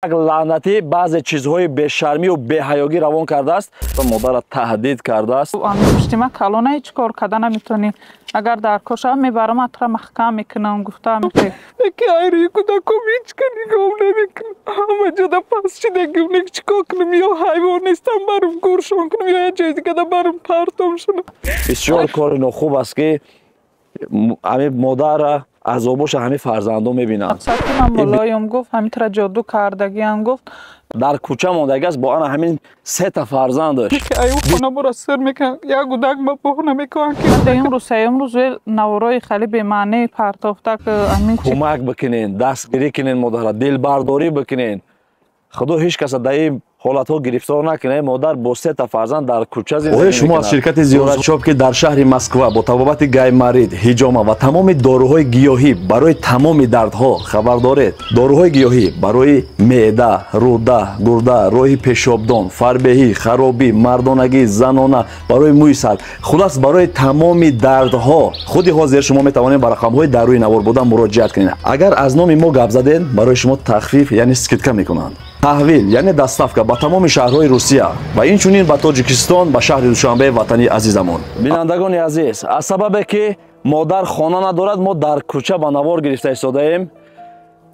Лаънатӣ баъзе чизҳои бешармию беҳаёгӣ равон кардааст ва модарро таҳдид кардааст. Пуштима калона, ҳеҷ кор карда наметавонӣ. Агар дар кор шавам, мебарам, атра маҳкам мекунам, гуфта Яке айри кӯдаком ҳеҷ ка нигоҳ намекунам, ҳама ҷода паст шидагим. Нек чӣ кор кунам? Ё ҳайвон нестам, барм гуршон кунам, ё як ҷои дигада барм партомшонам. Бисёр кори нохуб аст, ки ҳамин модарра азобоша ҳамин фарзандо мебинанд. Мақсад ки ман мулоём, гуфт, ҳамин тра ҷоду кардагиам, гуфт. Дар кӯча мондагиаст бо ана ҳамин сета фарзандаш. Аю хона бора сир мекунам, як гудак ба боҳ намекунам ки. Дуюм рӯз, сеюм рӯз наворои хеле бемаъне партофта. Кӯмак бикунен, дастгирӣ кунен, модарра дилбардорӣ бикунен. Худо ҳеҷ каса дар ин ҳолатҳо гирифтор накунад. Модар бо сета фарзанд дар кӯча зиндагӣ. Оё шумо аз ширкати Зиёратчоп, ки дар шаҳри Москва бо табобати гайморит, ҳиҷома ва тамоми доруҳои гиёҳӣ барои тамоми дардҳо хабар доред? Доруҳои гиёҳӣ барои меъда, рӯда, гурда, роҳи пешобдон, фарбеҳӣ, харобӣ, мардонагӣ, занона, барои мӯи сар, хулас, барои тамоми дардҳо. Худи ҳозир шумо метавонед ба рақамҳои дар рӯи навор буда муроҷиат кунед. Агар аз номи мо гап задед, барои шумо тахфиф, яъне скидка мекунанд. Таҳвил, яъне доставка ба тамоми шаҳрҳои Русия ва инчунин ба Тоҷикистон, ба шаҳри Душанбе, ватани азизамон. Бинандагони азиз, аз сабабе ки модар хона надорад, мо дар кӯча ба навор гирифта истодаем.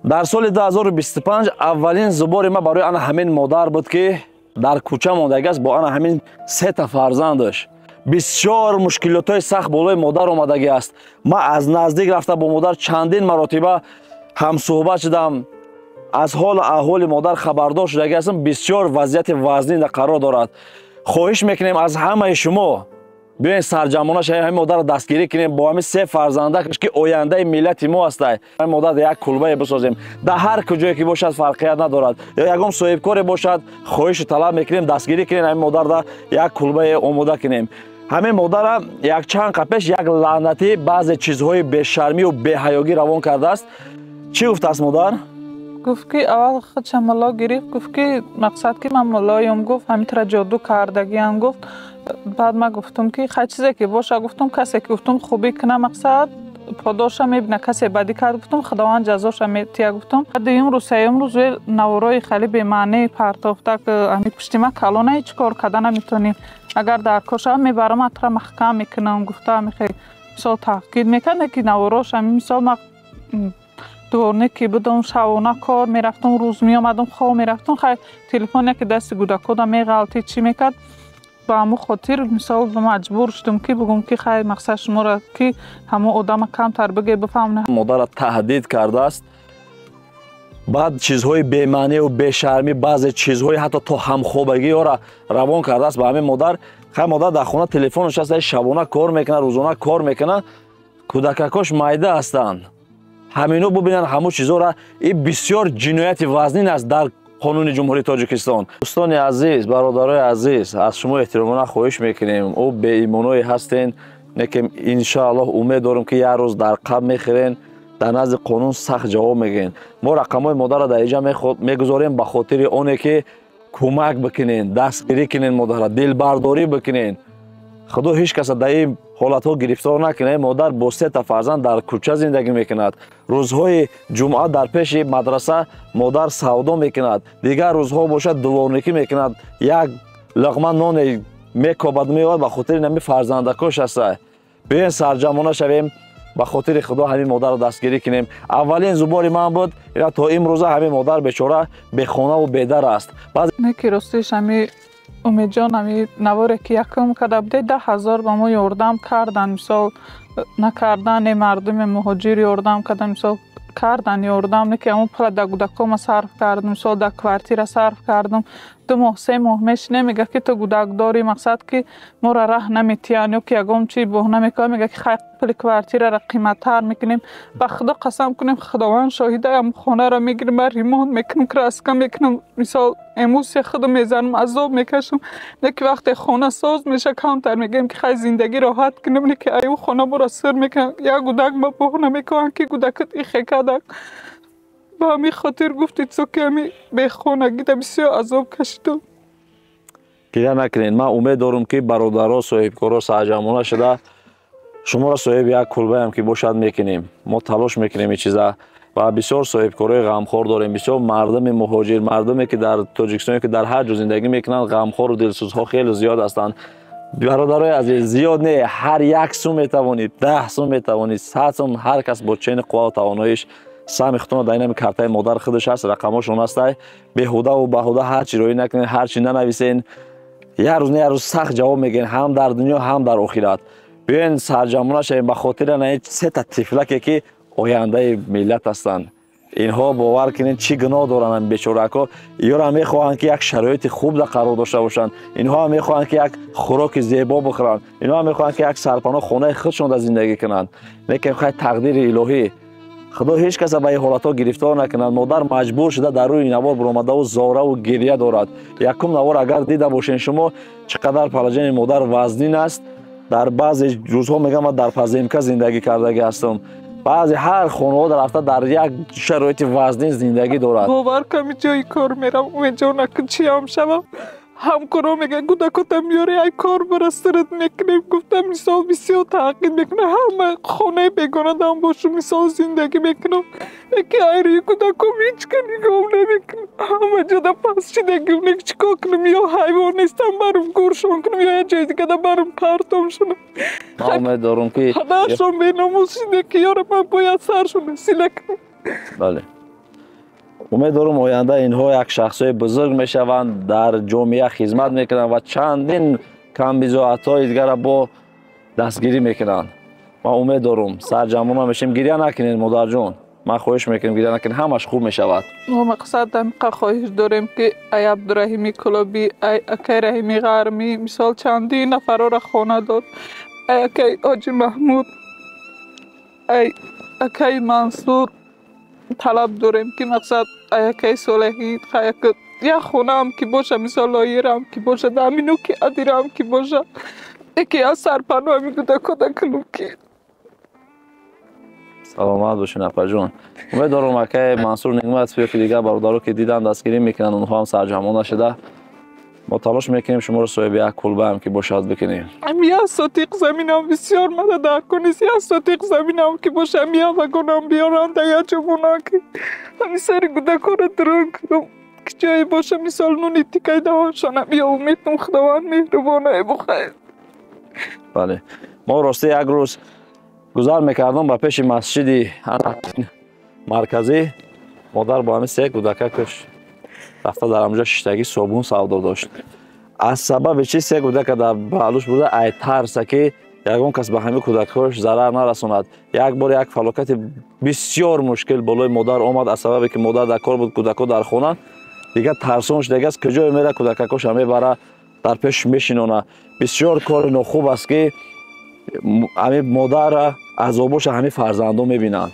Дар соли 2025 аввалин зубори ма барои ана ҳамин модар буд, ки дар кӯча мондагиаст бо ана ҳамин сета фарзандаш. Бисёр мушкилотҳои сахт болои модар омадагӣ аст. Ман аз наздик рафта бо модар чандин маротиба ҳамсӯҳбат шудам, аз ҳолу аҳволи модар хабардор шудагӣ ҳастам. Бисёр вазъияти вазнин қарор дорад. Хоҳиш мекунем аз ҳамаи шумо, биёен, сарҷамъона шавем, ҳамин модарро дастгирӣ кунем бо ҳамин се фарзандакаш, ки ояндаи миллати мо ҳастай. Ҳамин модар як кулбае бисозем, дар ҳар куҷое ки бошад, фарқият надорад, ё ягон соҳибкоре бошад, хоҳишу талаб мекунем, дастгирӣ кунем, ҳамин модарда як кулбае омода кунем. Ҳамин модарам якчанд қа пеш як лаънатӣ баъзе чизҳои бешармию беҳаёгӣ равон кардааст. Чӣ гуфтааст модар? Гуфт, ки аввал худша мулло гирифт, гуфт, ки мақсад ки ман муллоём, гуфт, ҳамин тра ҷоду кардагиам, гуфт. Баъд ман гуфтум, ки хай, чизе ки боша, гуфтум, касе ки, гуфтум, хубӣ куна, мақсад, подоша мебина, касе бадӣ кард, гуфтум, Худованд ҷазоша метия, гуфтум. Дуюм рӯз, сеюм рӯз наворои хеле бемаъне партофта. Ҳамин пуштима калона, ҳеҷ кор карда наметавонӣ. Агар дар кор шавам, мебарам, атра маҳкам мекунам, гуфта мисол таҳқид мекард, ки наворош ҳамин. Мисол, ма дворник будам, шабона кор мерафтам, рӯз меомадам, хоб мерафтам. Хай, телефон яке дасти кӯдакода меғалтид, чӣ мекард. Ба ҳамон хотир, мисол, маҷбур шудам, ки бугум, ки хай, мақсад, шуморо ки ҳамон одама камтар биге, бифаҳмна. Модарро таҳдид кардааст, баъд чизҳои бемаънию бешармӣ, баъзе чизҳои ҳатто то ҳамхобагиҳоро равон кардааст ба ҳамин модар. Хай, модар дар хона телефонаш аст, шабона кор мекунад, рӯзона кор мекунад, кӯдакакош майда ҳастанд, ҳамино бубинанд ҳамун чизҳоро. Ин бисёр ҷинояти вазнин аст дар қонуни Ҷумҳурии Тоҷикистон. Дӯстони азиз, бародарои азиз, аз шумо эҳтиромона хоҳиш мекунем. Ӯ беимоное ҳастен, лекин иншоаллоҳ умед дорем, ки як рӯз дар қаб мехӯрен, дар назди қонун сахт ҷавоб мегӯен. Мо рақамҳои модарро дар инҷа мегузорем ба хотири оне ки кӯмак бикунен, дастгирӣ кунен, модарро дилбардорӣ бикунен. Худо ҳеҷ каса дар ин ҳолатҳо гирифтор накунад. Модар бо сета фарзанд дар кӯча зиндагӣ мекунад. Рӯзҳои ҷумъа дар пеши мадраса модар савдо мекунад, дигар рӯзҳо бошад, дворникӣ мекунад, як луқма ноне мекобад, меояд, ба хотири нами фарзандакош аста. Биёен, сарҷамъона шавем, ба хотири Худо ҳамин модарро дастгирӣ кунем. Аввалин зубори ман буд, ина то имрӯза ҳамин модар бечора бехонаву бедар аст. Не, ки ростиш, ҳами Умедҷон, ҳами наворе ки якум карда буде, 10 000 ба мо ёрдам кардан. Мисол, накардан, мардуми муҳоҷир ёрдам кардан, мисол, кардан ёрдам, не ки ҳамон пула дар кӯдакома сарф кардам, мисол, дар квартира сарф кардам. 2 моҳ, 3 моҳ мешинем, мега, ки ту кӯдак дорӣ, мақсад, ки моро раҳ наметиҳанд ё ки ягон чи баҳона мекунад. Мега, ки хай, пули квартираро қиматтар мекунем. Ба Худо қасам кунем, Худованд шоҳида, ҳам хонаро мегирем, ман ремонт мекунам, краска мекунам, мисол, эмулсия худам мезанам, азоб мекашам. Не ки вақте хона соз меша, камтар мегӯем, ки хай, зиндагӣ роҳат кунем, не ки аю хона моро сир мекунанд, як кӯдак ба баҳона мекунанд, ки кӯдакат ихе кардак. Ба ҳамин хотир гуфтед, ки ҳами бехонагида бисёр азоб кашидам. Гиря накунед. Ман умед дорам, ки бародаро, соҳибкоро сарҷамъона шуда шуморо соҳиби як кулбаям ки бошад мекунем. Мо талош мекунем ин чиза. Ва бисёр соҳибкорои ғамхор дорем, бисёр мардуми муҳоҷир, мардуме ки дар Тоҷикистоне, ки дар ҳар ҷо зиндагӣ мекунанд, ғамхору дилсӯзҳо хеле зиёд ҳастанд. Бародарои азиз, зиёд не, ҳар як сум метавонед, 10 сум метавонед, 100 сум, ҳар кас бо чени қуввау тавоноиш саҳми худтонро дар инами картаи модар худаш ҳаст, рақамҳошон ҳастай. Беҳудаву баҳуда ҳар чӣ роӣ накунед, ҳар чӣ нанависен. Як рӯз не, як рӯз сахт ҷавоб мегирен, ҳам дар дунё, ҳам дар охират. Биёен, сарҷамъона шавем ба хотири ана сета тифлаке, ки ояндаи миллат ҳастанд. Инҳо, бовар кунед, чӣ гуноҳ доранд бечорако? Ёра мехоҳанд, ки як шароити хуб да қарор дошта бошанд. Инҳо мехоҳанд, ки як хӯроки зебо бихӯранд. Инҳо мехоҳанд, ки як сарпаноҳ, хонаи худшон да зиндагӣ кунанд. Лекин хай, тақдири илоҳӣ, Худо ҳеҷ каса ба ин ҳолатҳо гирифтор накунад. Модар маҷбур шуда дар рӯи навор баромадаву зораву гирья дорад. Якум навор агар дида бошен шумо, чӣ қадар положении модар вазнин аст. Дар баъзе рӯзҳо мегӯям, ман дар подземка зиндагӣ кардагӣ ҳастам. Баъзе ҳар хонавода рафта дар як шароити вазнин зиндагӣ дорад. Бовар ками, ҷои кор мерам, умедҷон, акн чиам шавам? Ҳамкоро мегӯянд, кӯдакота меёри, ай кор бара сират мекунем. Гуфтам, мисол, бисёр таъқид мекунам. Ҳама хонаи бегонадам бошу, мисол, зиндагӣ мекунам, лекин айрӯи кӯдаком ҳеҷ ка нигоҳ намекунам. Ҳама ҷода паст шидагим. Лек чӣ кор кунам? Ё ҳайвон нестам, барум гуршон кунам, ё як ҷои дигада барум партомшонам. Ман умед дорум, ки падаршон беномус шида, ки ёра ман бояд саршона сила кунам. Бале, умед дорум, оянда инҳо як шахсҳои бузург мешаванд, дар ҷомеа хизмат мекунанд ва чандин камбизоатҳои дигарро бо дастгирӣ мекунанд. Ман умед дорум, сарҷамъона мешем. Гирья накунед, модарҷон, ман хоҳиш мекунем, гирья накунед, ҳамаш хуб мешавад. Мо мақсад ҳамиқа хоҳиш дорем, ки ай Абдураҳими Кулобӣ, ай акай Раҳими Ғармӣ, мисол, чандин нафарора хона дод, ай акай Ҳоҷи Маҳмуд, ай акай Мансур талаб дорем, ки мақсад ай акай Солеҳӣ як хонаам ки боша, мисол, лоирам ки боша, дамину ки адирам ки боша, яке аз сарпаноҳ ҳами кӯдакода кунам ки. Саломат бошед, апаҷон. Умед дорум, акай Мансур Нигмат ё ки дигар бародаро, ки дидан, дастгирӣ мекунанд, онҳо ҳам сарҷамъона шуда мо талош мекунем, шуморо соҳиби як кулбаам ки бошад бикунем. Ам як сотиқ заминам бисёр мада дар кунис, як сотиқ заминам ки боша, ам як вагонам биёранд, як ҷо монанд, ки ҳами сари кӯдакоро дурун кунам, ки ҷое боша, мисол, нуни тикаи даҳоншонам. Ё умедам, Худованд меҳрубонае, бухайр. Бале, мо рости як рӯз гузар мекардам ба пеши масҷиди марказӣ. Модар бо ҳамин се кӯдакакаш рафта дар ҳамҷо шиштагӣ, собун савдо дошт. Аз сабаби чи се кӯдака дар паҳлӯш буда? Ай тарса, ки ягон кас ба ҳамин кӯдакҳош зарар нарасонад. Як бор як фалокати бисёр мушкил болои модар омад, аз сабабе ки модар дар кор буд, кӯдакҳо дар хона. Дигар тарсон шудагиаст, куҷое мера, кӯдакакоша мебара, дар пеш мешинона. Бисёр кори нохуб аст, ки ҳамин модарра азобоша ҳамин фарзандо мебинанд.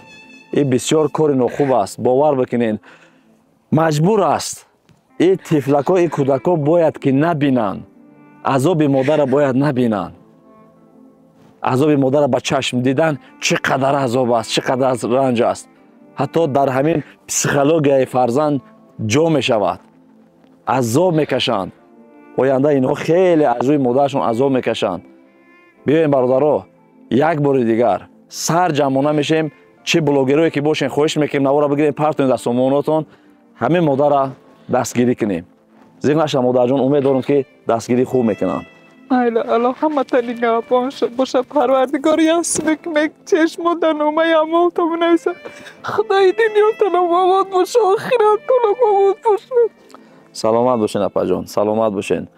Ин бисёр кори нохуб аст, бовар бикунед. Маҷбур аст, ин тифлако, ин кӯдакҳо бояд ки набинанд азоби модарра, бояд набинанд азоби модарра. Ба чашм дидан чӣ қадар азоб аст, чӣ қадар ранҷ аст, ҳатто дар ҳамин психологияи фарзанд ҷо мешавад, азоб мекашанд. Оянда инҳо хеле аз рӯи модарашон азоб мекашанд. Биёем, бародаро, як бори дигар сар ҷамъона мешем. Чӣ блогерое ки бошен, хоҳиш мекунем, навора бигирем, партоем дар сомонотон, ҳамин модарра дастгирӣ кунем. Зиқ наша, модарҷон, умед дорам, ки дастгирӣ хуб мекунанд. Айла, Алло ҳамата нигаҳбон боша. Парвардигор ясмек мек чешмо дар номаи амолто бинависа. Худои дунётонам обод боша, охиратонам обод боша. Саломат бошен, апаҷон, саломат бошен.